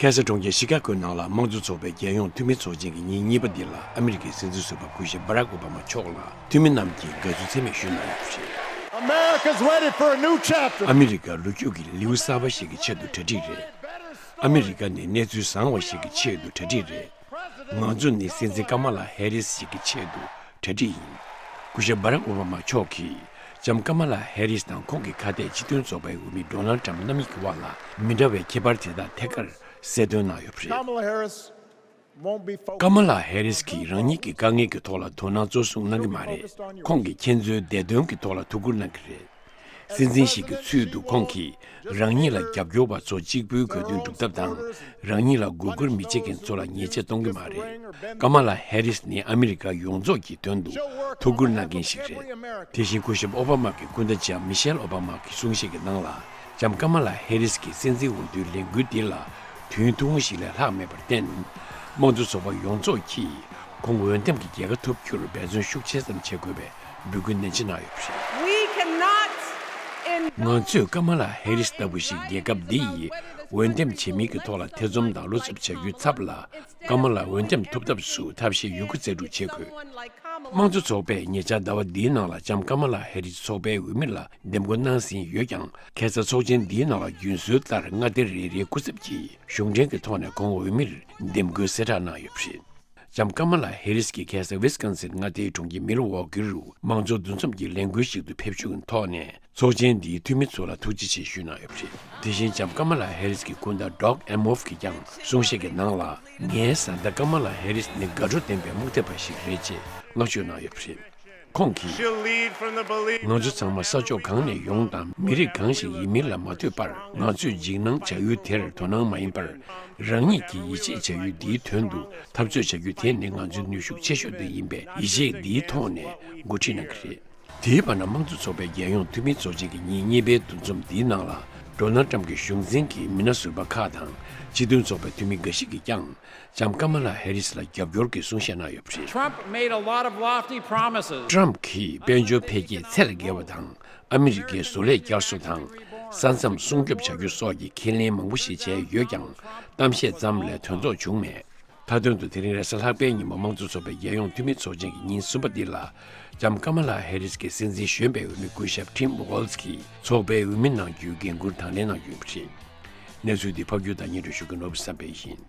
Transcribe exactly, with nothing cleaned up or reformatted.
ཁ་སང་གྲོང་ཁྱེར་ཤི་ཀ་གོའི་ནང་ལ་དམངས་གཙོ་ཚོགས་པའི་རྒྱལ་ཡོངས་འཐུས་མི་ཚོགས་ཆེན་གྱི་ཉིན་གཉིས་པ་འདི་ལ་ཨ་མི་རི་ཀའི་སྲིད་འཛིན་ཟུར་པ་སྐུ་ཞབས་བྷ་རག་ཨོ་བྷ་མ་མཆོག་ལ་འཐུས་མི་རྣམས་ཀྱིས་དགའ་བསུ་ཚད་མེད་ཞུས་གནང་ཡོད་པ་རེད། America's ready for a new chapter. ཨ་མི་རི་ཀ་ལོ་རྒྱུས་ཀྱི་ལེའུ་གསར་པ་ཞིག་གི་ཆེད་དུ་གྲ་སྒྲིག་རེད། ཨ་མི་རི་ཀ་ནི་གནས་ཚུལ་བཟང་བ་ཞིག་གི་ཆེད་དུ་གྲ་སྒྲིག་རེད། ང་ཚོ་ནི་སྲིད་འཛིན་ཀ་མ་ལ་ཧེ་རིས་ཞིག་གི་ཆེད་དུ་གྲ་སྒྲིག་ཡིན། སྐུ་ཞབས་བྷ་རག་ཨོ་བྷ་མ་མཆོག་གིས་ལྕམ་ཀ་མ་ལ་ཧེ་རིས་དང་ཁོང་གི་ཁ་གཏད་སྤྱི་མཐུན་ཚོགས་པའི་འོས་མི་ཌོ་ནལ་ཊམ་རྣམ་གཉིས་ཀྱི་དབར་ལ་མི་འདྲ་བའི་ཁྱད་པར་དེ་དག་ཐད་ཀར་གསལ་སྟོན་གནང་ཡོད་པ་རེད། Kamala Harris won't be focused ཀ་མ་ལ་ཧེ་རིས་ཀྱིས་རང་ཉིད་ཀྱི་དཀའ་ངལ་གྱི་ཐོག་ལ་དོ་སྣང་གཙོ་བཟུང་གནང་གི་མ་རེད། ཁོང་གིས་ཁྱེད་ཚོའི་བདེ་དོན་གྱི་ཐོག་ལ་ཐུགས་ཁུར་གནང་གི་རེད། སྲིད་འཛིན་ཞིག་གི་ཚུལ་དུ་ཁོང་གིས་རང་ཉིད་ལ་རྒྱབ་སྐྱོར་བ་ཚོ་གཅིག་པུའི་དགའ་སྟོན་སྒྲུབ་ཐབས་དང་། རང་ཉིད་ལ་མགོ་སྐོར་མི་བྱེད་མཁན་ཚོ་ལ་ཉེས་ཆད་གཏོང་གི་མ་རེད། ཀ་མ་ལ་ཧེ་རིས་ནི་ཨ་མི་རི་ཀ་ཡོངས་རྫོགས་ཀྱི་དོན་དུ་ཐུགས་ཁུར་གནང་མཁན་ཞིག་རེད། དེ་བཞིན་སྐུ་ཞབས་ཨོ་བྷ་མ་གི་སྐུ་ཟླ་ལྕམ་མི་ཤེལ་ཨོ་བྷ་མ་གི་གསུང་བཤད་ཀྱི་ནང་ལ་ལྕམ་ཀ་མ་ལ་ཧེ་རིས་ཀྱི་སྲིད་འཛིན་འོས་བསྡུའི་ལས་འགུལ་འདི་ལ་དུས་ཐུང་ཞིག་ལས་ལྷག་མེད་པར་བརྟེན། དམངས་གཙོ་ཚོགས་པ་ཡོངས་རྫོགས་ཀྱིས་ཁོང་འོས་འདེམས་ཀྱི་རྒྱལ་ཁ་ཐོབ་རྒྱུར་འབད་བརྩོན་ཤུགས་ཆེ་ཙམ་བྱེད་དགོས་པའི་འབོད་སྐུལ་ནན་ཆེ་གནང་ཡོད་པ་རེད། We cannot in ང་ཚོས་ཀ་མ་ལ་ཧེ་རིས་ལྟ་བུ་ཞིག་རྒྱལ་ཁབ་འདི་ཡི་འོས་འདེམས་བྱེད་མིན་གྱི་ཐོག་ལ་ཐེ་ཚོམ་དང་བློ་འཚབ་བྱ་རྒྱུའི་ཚབ་ལ། ཀ་མ་ལ་འོས་འདེམས་ཐུབ་ཐབས་སུ་ཐབས་ཤེས་ཡོད་རྒུ་རྩལ་སྤྲུགས་བྱེད་དགོས། དམངས་གཙོ་ཚོགས་པས་ཉེ་ཆར་ཟླ་བ་འདིའི་ནང་ལ་ལྕམ་ཀ་མ་ལ་ཧེ་རིས་ཚོགས་པའི་འོས་མི་ལ་འདེམས་བསྐོ་གནང་ཟིན་ཡོད་ཀྱང་། ཁ་སང་ཚོགས་ཆེན་འདིའི་ནང་ལ་རྒྱུན་སྲོལ་ལྟར་མངའ་སྡེ་རེ་རེའི་སྐུ་ཚབ་ཀྱིས་གཞུང་འབྲེལ་གྱི་ཐོག་ནས་ཁོང་འོས་མིར་འདེམས་བསྐོའི་གསལ་བསྒྲགས་གནང་ཡོད་པ་རེད། ལྕམ་ཀ་མ་ལ་ཧེ་རིས་ཀྱིས་ཁ་སང་ཝི་སི་ཀོན་སིན་མངའ་སྡེའི་གྲོང་ཁྱེར་མི་ལ་ཝོ་ཀིར་དམངས་གཙོ་འདུ་འཛོམས་ཀྱི་ལས་འགུལ་ཞིག་ཏུ་ཕེབས་ཞུགས་ཀྱི་ཐོག་ནས། ཚོགས་ཆེན་འདིའི་འཐུས་མི་ཚོ་ལ་ཐུགས་རྗེ་ཆེ་ཞུས་གནང་ཡོད་པ་རེད། དེ་བཞིན་ལྕམ་ཀ་མ་ལ་ཧེ་རིས་ཀྱི་སྐུ་ཟླ་ཌོག་ཨེམ་ཨོབ་ཀྱིས་ཀྱང་གསུང་བཤད་ཀྱི་ནང་ལ། ངའི་བཟའ་ཟླ་ཀ་མ་ལ་ཧེ་རིས་ནི་དགའ་སྤྲོ་ལྡན་པའི་རྨོངས་དད་པ་ཞིག་རེད་ཅེས་བསྔགས་བརྗོད་གནང་ཡོད་པ་རེད། ཁོང་གིས། She'll lead from the belief ང་ཚོ་ཚང་མ་ས་ཕྱོགས་གང་ནས་ཡོང་དང་མི་རིགས་གང་ཞིག་ཡིན་མིན་ལ་མ་ལྟོས་པར། ང་ཚོས་འཇིགས་སྣང་བྱ་ཡུལ་དེར་དོ་སྣང་མ་ཡིན་པར། རང་ཉིད་ཀྱི་ཡིད་ཆེས་བྱ་ཡུལ་འདིའི་དོན་དུ་འཐབ་རྩོད་བྱ་རྒྱུ་དེ་ནི་ང་ཚོའི་ནུས་ཤུགས་ཆེ་ཤོས་དེ་ཡིན་པས། ཡིད་ཆེས་འདིའི་ཐོག་ནས་འགོ་ཁྲིད་གནང་གི་རེད། དེའི་བར་ན་དམངས་གཙོ་ཚོགས་པའི་རྒྱལ་ཡོངས་འཐུས་མི་ཚོགས་ཆེན་གྱི་ཉིན་གཉིས་པའི་འདུ་འཛོམས་འདིའི་ནང་ལ། ཌོ་ནལ་ཊམ་གྱི་གཞུང་འཛིན་གྱི་མི་སྣ་ཟུར་པ་ཁག་དང་སྤྱི་མཐུན་ཚོགས་པའི་འཐུས་མི་འགའ་ཞིག་གིས་ཀྱང་ལྕམ་ཀ་མ་ལ་ཧེ་རིས་ལ་རྒྱབ་སྐྱོར་གྱི་གསུང་བཤད་གནང་ཡོད་པ་རེད། Trump made a lot of lofty promises. ཊམ་གྱིས་དཔལ་འབྱོར་འཕེལ་རྒྱས་ཚད་ལས་བརྒལ་བ་དང་། ཨ་མི་རི་ཀའི་བཟོ་ལས་བསྐྱར་གསོ་དང་། ས་མཚམས་སྲུང་སྐྱོབ་བྱ་རྒྱུ་སོགས་ཀྱི་ཁས་ལེན་མང་པོ་ཞིག་བྱས་ཡོད་ཀྱང་། གཏམ་བཤད་ཙམ་ལས་དོན་རྫོགས་བྱུང་མེད། མཐའ་དོན་དུ་དེ་རིང་རེས་གཟའ་ལྷག་པའི་ཉིན་མོ་དམངས་གཙོ་ཚོགས་པའི་རྒྱལ་ཡོངས་འཐུས་མི་ཚོགས་ཆེན་གྱི་ཉིན་གསུམ་པ་འདི་ལ། ལྕམ་ཀ་མ་ལ་ཧེ་རིས་ཀྱི་སྲིད་འཛིན་གཞོན་པའི་འོས་མི་སྐུ་ཞབས་ཊིམ་ཝོལ་ཛི་གིས་ཚོགས་པའི་འོས་མི་གནང་རྒྱུའི་འགན་འཁུར་དང་ལེན་གནང་རྒྱུ་ཡིན་པ་རེད། གནས་ཚུལ་འདི་ཕབ་སྒྱུར་དང་སྙན་སྒྲོན་ཞུ་མཁན་ནོར་བུ་བསམ་འཕེལ་ཡིན།